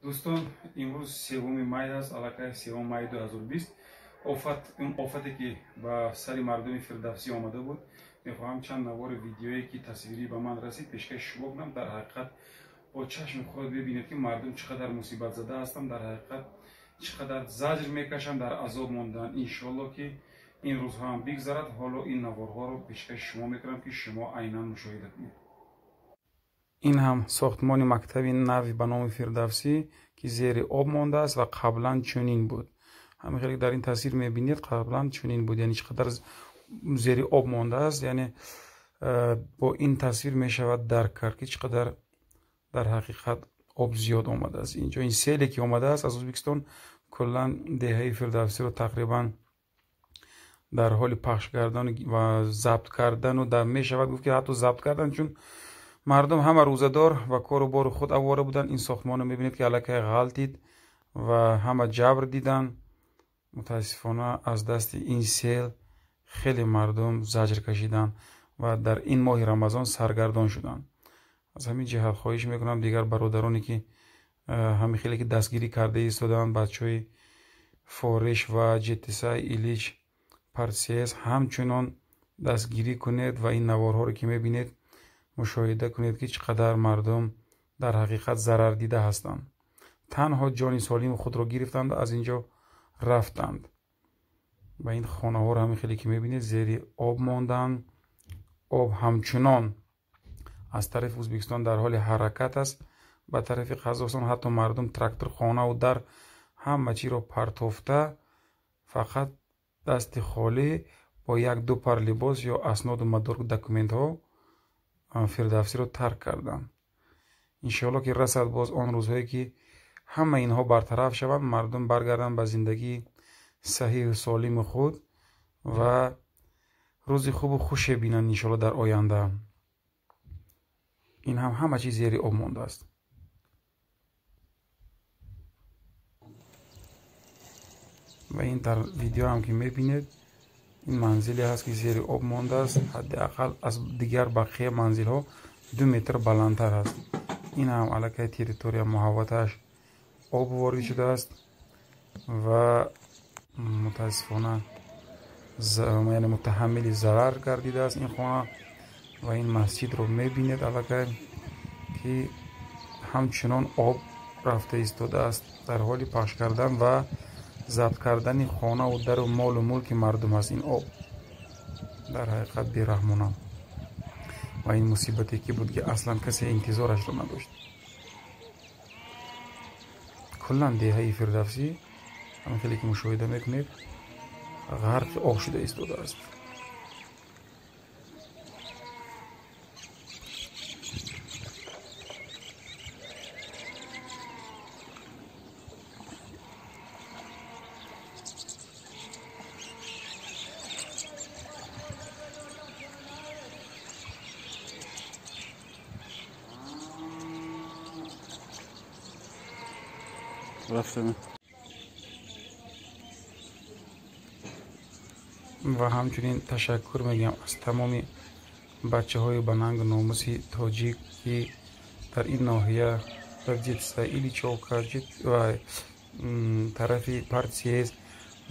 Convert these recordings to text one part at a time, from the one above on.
Дӯстон, имрӯз 3 май аст, аллакай 3 май 2020. Он офате ки ба сари мардуми Фирдавсӣ омада буд, мехоҳам чанд навори видеое ки тасвирӣ ба ман расид пешкаши шумо кунам. Дар ҳақиқат бо чашми худ бибинед ки мардум чӣ қадар мусибатзада ҳастанд, дар ҳақиқат чӣ қадар заҷр мекашанд, дар азоб монданд. Иншоалло ки ин рӯзҳо ҳам бигзарад. Ҳоло ин наворҳоро пешкаши шумо мекунам ки шумо айнан мушоҳида кунед. Ин ҳам сохтмони мактаби нави ба номи Фирдавсӣ ки зери об мондааст ва қаблан чунин буд. Ҳамин хеле дар ин тасвир мебинед, қаблан чунин буд, яъне чӣ қадар зери об мондааст. Яъне бо ин тасвир мешавад дарк кард ки чӣ қадар дар ҳақиқат об зиёд омадааст. Инҷо ин селе ки омадааст аз Ӯзбекистон куллан деҳаи Фирдавсиро тақрибан дар ҳоли пахш кардан ва забт кардану мешавад гуфт ки ҳатто забт кардан, чун мардум ҳама рӯзадор ва кору бору худ авора буданд. Ин сохтмонро мебинед ки аллакай ғалтид ва ҳама ҷабр диданд. Мутаассифона аз дасти ин сел хеле мардум заҷр кашиданд ва дар ин моҳи Рамазон саргардон шуданд. Аз ҳамин ҷиҳат хоҳиш мекунам дигар бародароне ки ҳамин хеле ки дастгирӣ карда истоданд, бачаҳои Фориш ва Ҷетисай, Илич, Парсиес, ҳамчунон дастгирӣ кунед ва ин наворҳоро ки мебинед мушоҳида кунед ки чӣ қадар мардум дар ҳақиқат зарардида ҳастанд. Танҳо ҷони солими худро гирифтанд ва аз ин ҷо рафтанд. Ва ин хонаҳоро ҳамин хеле ки мебинед зери об монданд. Об ҳамчунон аз тарафи Ӯзбекистон дар ҳоли ҳаракат аст ба тарафи Қазоқистон. Ҳатто мардум трактор, хонаву дар ҳама чиро партофта, фақат дасти холӣ бо як-ду пар либос ё асноду мадорку документҳо Фирдавсиро тарк карданд. Иншоалло ки расад боз он рӯзҳое ки ҳама инҳо бартараф шаванд, мардум баргарданд ба зиндагии саҳиҳу солими худ ва рӯзи хубу хуше бинанд иншоалло дар оянда. Ин ҳам ҳама чиз зери об мондааст. Ва ин дар видеоам ки мебинед, ин манзиле ҳаст ки зери об мондааст. Ҳадди ақал аз дигар бақия манзилҳо 2 метр баландтар аст. Ин ҳам аллакай территория муҳавватааш об ворид шудааст ва мутаассифона яъне мутаҳаммили зарар гардидааст ин хона. Ва ин масҷидро мебинед аллакай ки ҳамчунон об рафта истодааст, дар ҳоли пахш кардан ва забт кардани хонаву дару молу мулки мардум аст ин об. Дар ҳақиқат бераҳмона. Ва ин мусибате ки буд ки аслан касе интизорашро надошт. Куллан деҳаи Фирдавсӣ ҳамин хеле ки мушоҳида мекунед ғарқи об шуда истодааст. Ва ҳамчунин ташаккур мегӯям аз тамоми бачаҳои ба нангу номуси тоҷик ки дар ин ноҳия дар Ҷетисай, Иличовка ва тарафи Партсиез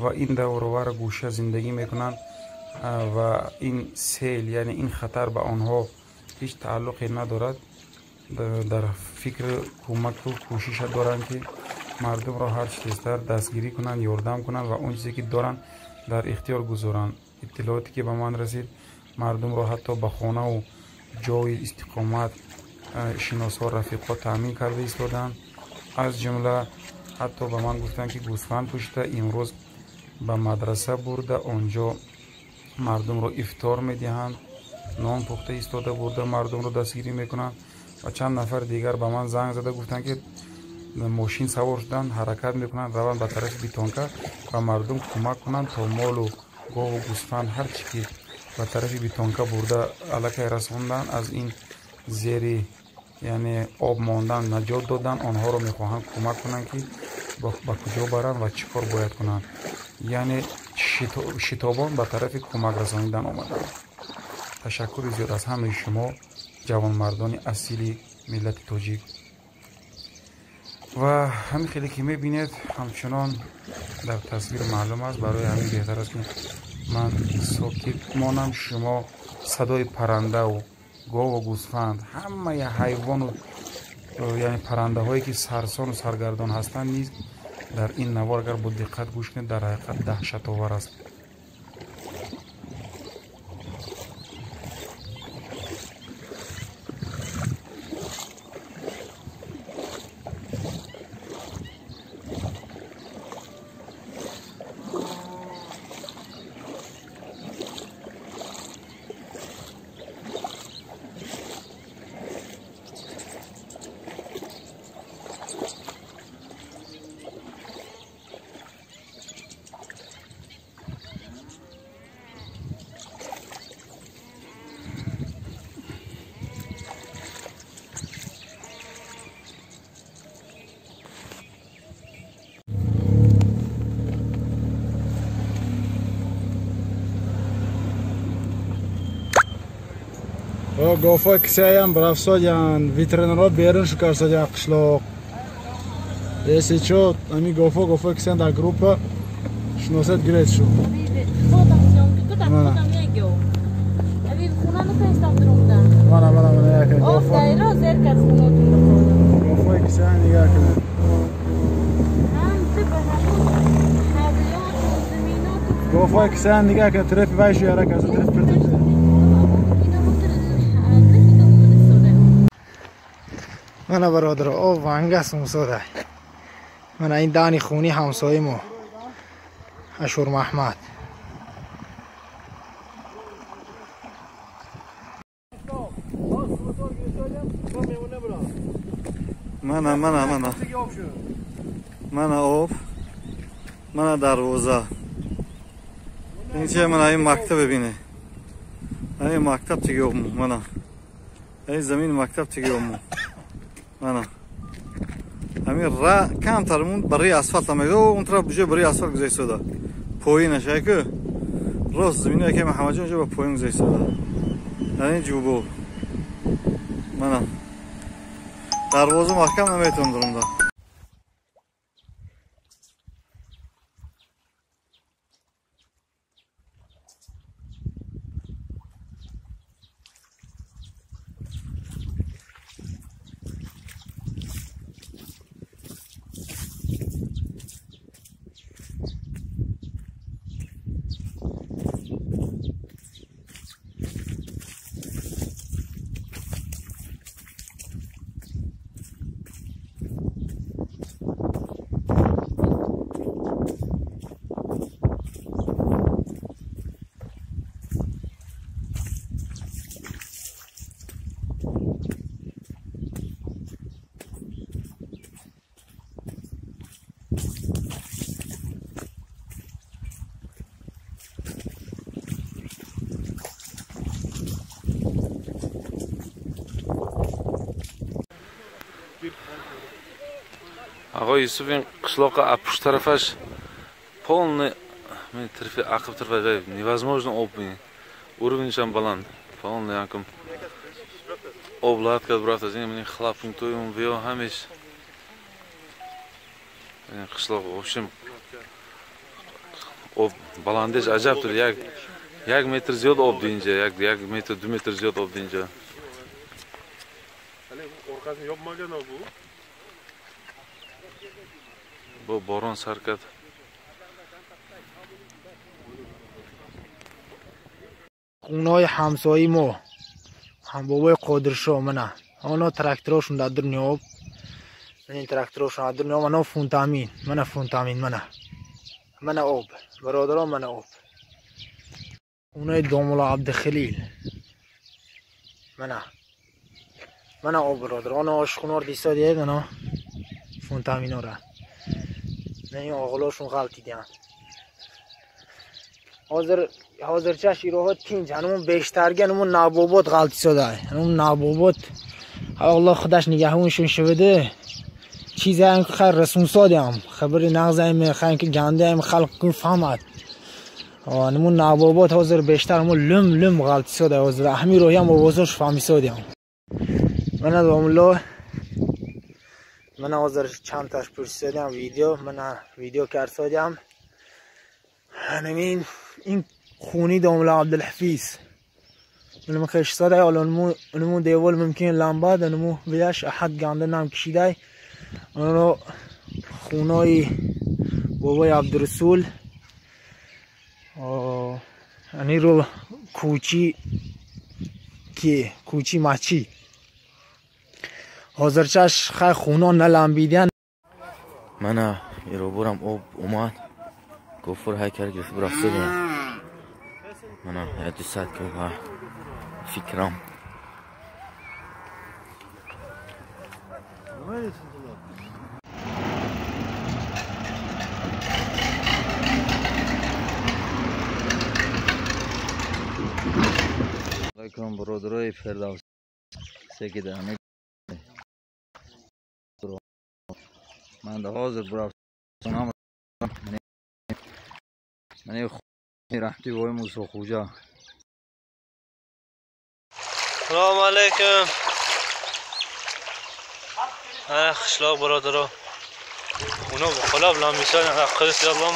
ва ин даврувар гӯша зиндагӣ мекунанд ва ин сел, яъне ин хатар ба онҳо ҳеҷ тааллуқе надорад. Дар фикри кӯмаку кӯшиша доранд ки мардумро ҳарчи тезтар дастгирӣ кунанд, ёрдам кунанд ва он чизе ки доранд дар ихтиёр гузоранд. Иттилооте ки ба ман расид, мардумро ҳатто ба хонаву ҷойи истиқомат шиносҳо, рафиқҳо таъмин карда истоданд. Аз ҷумла ҳатто ба ман гуфтанд ки гӯсфанд кушта имрӯз ба мадраса бурда, онҷо мардумро ифтор медиҳанд, нон пухта истода бурда мардумро дастгирӣ мекунанд. Ва чанд нафар дигар ба ман занг зада гуфтанд ки мошин савор шуданд, ҳаракат мекунанд, раванд ба тарафи Битонка ва мардум кӯмак кунанд то молу гову гӯсфанд ҳар чӣ ки ба тарафи Битонка бурда аллакай расонданд, аз ин зери яъне об мондан наҷот доданд. Онҳоро мехоҳанд кӯмак кунанд ки ба куҷо баранд ва чӣ кор бояд кунанд. Яъне шитобон ба тарафи кӯмак расонидан омаданд. Ташаккури зиёд аз ҳамаи шумо ҷавонмардони асили миллати тоҷик. Ва ҳамин хеле ки мебинед, ҳамчунон дар тасвир маълум аст. Барои ҳамин беҳтар аст, ки ман сокит монам. Шумо садои парандаву гову гӯсфанд, ҳамаи ҳайвону яъне паррандаҳое ки сарсону саргардон ҳастанд низ дар ин навор агар бо диққат гӯш кунед, дар ҳақиқат даҳшатовар аст. Гофой кисаям брафсодян, витринро берун шукарсодян қишлоқ. Если чо, ами гофо кисаян дар группа шиносат гиред шу. Мана мана мана яка гофо. Гофой кисаян нигоҳ кунед. Гофой кисаян нигоҳ кунед, тарафи вай шу яра каса, тарафи пирту. Мана бародар, об ванга сумсода. Мана ин дани хуни ҳамсои мо Ашур Маҳмад. Мана мана мана. Мана об. Мана дарвоза. Инча мана ин мактаб бибине. Ин мактаб тиги об мана. Ин замин мактаб тиги об. Мана. Ҳамин ра камтар монд барои асфалт омада, он тараф буҷа барои асфалт гузаштада. Поинаш яку рост замина яке Муҳаммадҷон ҷо ба поин гузаштада. Дар ин ҷубо. Мана. Дарвоза маҳкам наметавонам даромада. Ағой Юсуф ин қишлоқа а пушт тарафаш полный тарафи ақиб тарафаш невозможно об уровеньшам баланд полный якум об лат кард бурафт аз ин хлапунтоюм виё ҳамеш қишлоқ вообщем об баландеш аҷаб тур як метр зиёд об динҷа як метр 2 метр зиёд об динҷа. Бо борон сар кард. Хонаҳои ҳамсояи мо, ҳамбобои Қодиршоҳ, мана оно тракторошон дар дурни об, ин тракторошон дар дурни об, мана фунтамин, мана фунтамин, мана мана об, бародарон, мана об. Хонаи Домулло Абдухалил, мана мана об, бародар, оно ошхонаро диса диед, мана фунтаминора. Ин оғлошон ғалтидианд. Ҳозирчаш ироҳо тинҷ, ҳанумон бештарги ҳанумон набобот ғалтисода. Ҳанумон набобот Аллоҳ худаш нигаҳбоншон шаваде. Чизаем ки хайр расунсодиам, хабари нағзаем, хайр ки гандаем, халқ кун фаҳмад. Ҳанумон набобот ҳозир бештар ҳамон лум лум ғалтисода ҳозир. Ҳамин роҳиам овозош фаҳмисодиам. Мана домулло Мана ҳозир чандташ пурсидам видео, мана видео карсодам. Ҳамин ин хуни домла Абдулҳафиз. Ман хешсадай ҳоло нуму девол мумкин ламбад нуму вияш аҳад ганда нам кишидай. Оно хунои бобои Абдурасул ани ру кӯчи ки кӯчи мачи. Ҳозирчаш хай хуно наламбидан. Мана иробурам об омад. Гофур ҳайкар гирифт бурафтодем. Мана 200 кило фикрам. Алайкум бародарои Фирдавс секида ҳами ман да ҳозир бурафтам. Мани раҳмати бобои Мусо Хуҷа. Салом алейкум. Ана қишлоқ бародаро. Уно бухола билан мисол қилис yollam.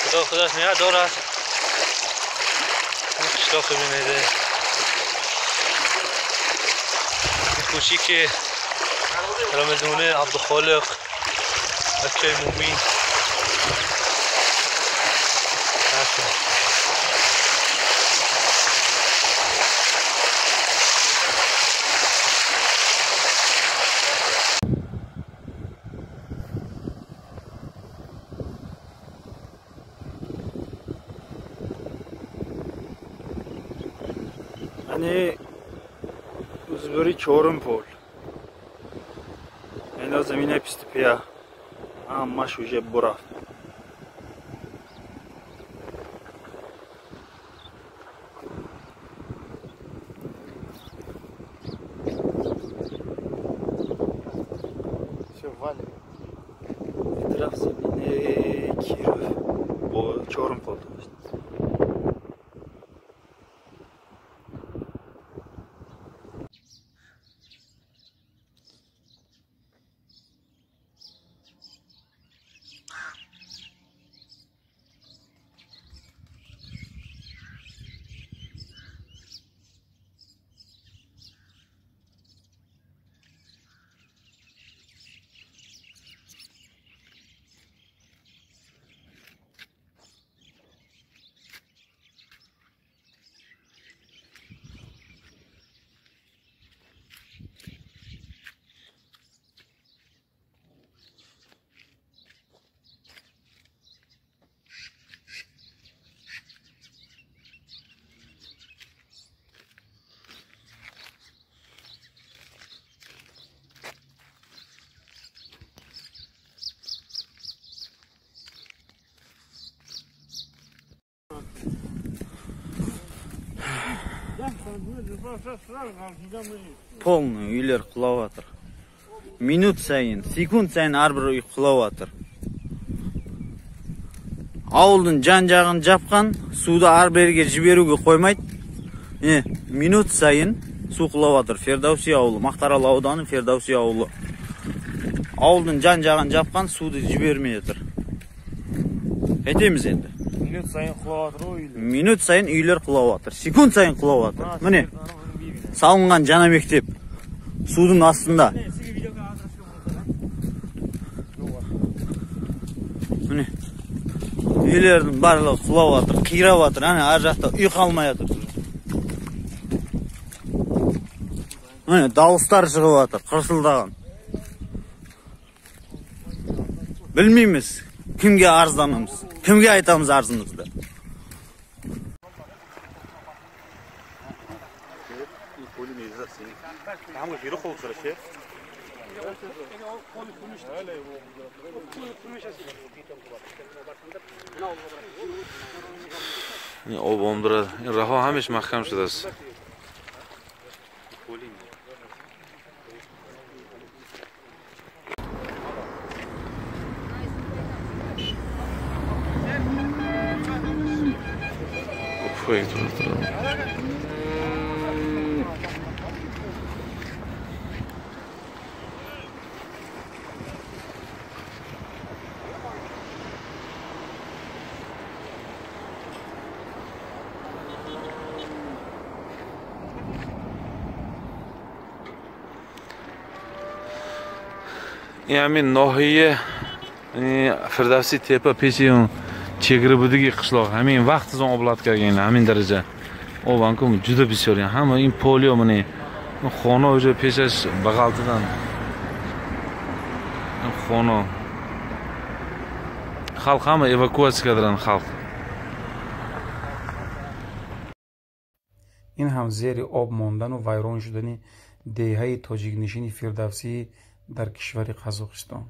Xudo xudosh niyat дорад. Ин қишлоқ бинеде. Кӯчи ки Рамазоне Абдухолиқ бачаи мӯмин. Ани узбури чорум пол. Ина замина пистипия. Ҳамаш уже бурафт. Всё валим. Тараф заминаи Киров бо чорум пол дошт. Полный үйлер құлап жатыр. Минут сайын, секунд сайын әрбір үй құлап жатыр. Ауылдың жан-жағын жапқан, суды ар-берге жіберуге қоймайды. Минут сайын су құлап жатыр. Фердауси ауылы, Мақтарал ауданы Фердауси ауылы. Ауылдың жан-жағын жапқан, суды жібермей жатыр. Қайтеміз енді? Минут сайын құлап жатыр үйлер. Минут сайын үйлер құлап жатыр. Секунд сайын құлап жатыр. Міне, салынған жаңа мектеп судың астында. Міне, үйлердің барлығы құлап жатыр, қирап жатыр. Әне ар жақта үй қалмай жатыр. Міне, дауыстар шығып жатыр, қырсылдаған. Білмейміз, кімге арызданамыз, кімге айтамыз арызымызды. Ин об омдара, ин раҳо ҳамеш маҳкам шудааст. Ин ҳамин ноҳия Фирдавсӣ тепа пеши чегира будиги қишлоқ. Ҳамин вақт аз он облат кардан, ҳамин дараҷа. Об анкум juda бисёр. Ҳама ин полио мани хона уже пешаш бағалтидан. Хона. Халқ ҳама эвакуатсия кардан халқ. Ин ҳам зери об мондану вайрон шудани деҳаи тоҷикнишини Фирдавсӣ дар кишвари Қазоқистон.